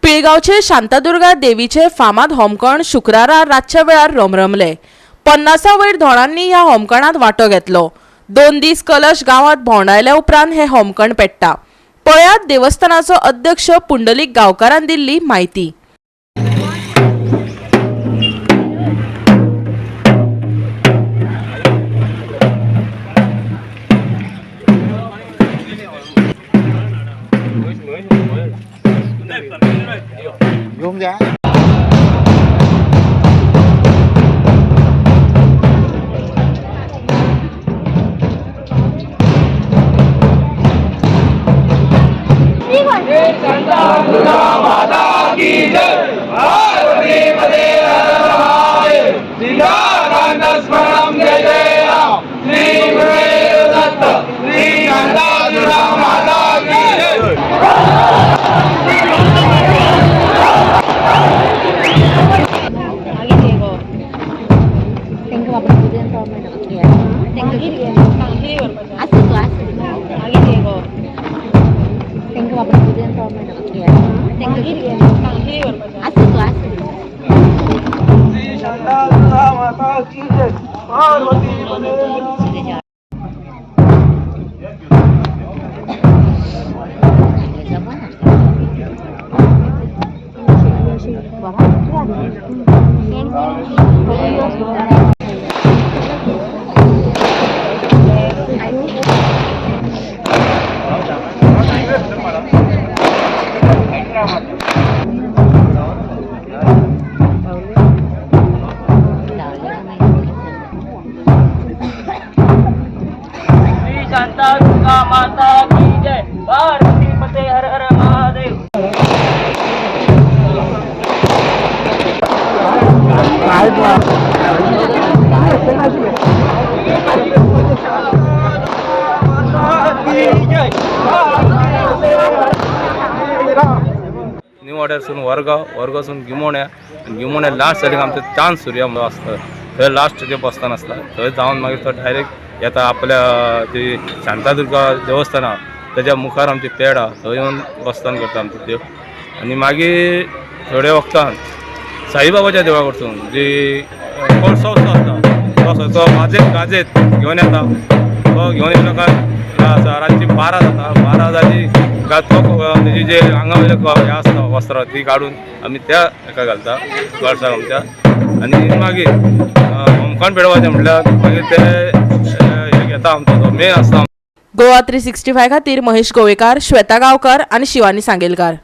पिळगांवचे शांतादुर्गा देवीचे फामाद होमखण शुक्रारा रातच्या वेळार रमरमले. 50 वयर धोणांनी ह्या होमखणांत वांटो घेतलो. 2 दीस कलश गांवांत भोंवडायल्या उपरांत हे होमखण पेट्टा. पळयात देवस्थानाचो अध्यक्ष पुंडलीक गांवकारान दिल्ली म्हायती. घेऊन जा. तांकां बाबा तुजें तो मेळटा आसा तूं आसा तांकां बाबा तुजें तो मेळटा आसा तूं आसा. माता की जय, पार्वती पते. श्री शांतादुर्गा माता की जय, पार्वती पते, हर हर महादेव. न्यू वाड्यारसून वरगांव, वरगांवसून गिमोण्या आनी गिमोण्या लास्ट जालें आमचें चांद सुर्या म्हणून आसता, थंय लास्ट जें बसतान आसता, थंय जावन मागीर तो डायरेक्ट येता आपल्या जी शांतादुर्गा देवस्थान आहा तेज्या मुखार आमची पेड आहा, थंय येवन बसतान करता आमचो देव. आनी मागीर थोड्या वखदान साईबाबाच्या देवळा कडसून जी कळसो आसता तो सगळो वाजयत गाजयत घेवन येता. तो घेवन येयलो काय रातची 12 जाता. 12 जाली काय तो तेजी जे आंगा वयले हें आसता वस्त्रां ती काडून आमी त्या हेका घालता कळसाक आमच्या. आनी मागीर होमखण पेटोवपाचें म्हटल्यार मागीर ते हें घेता आमचो तो मेन आसता. गोवा 365 खातीर महेश गोवेकार, श्वेता गांवकर आनी शिवानी सांगेलकार.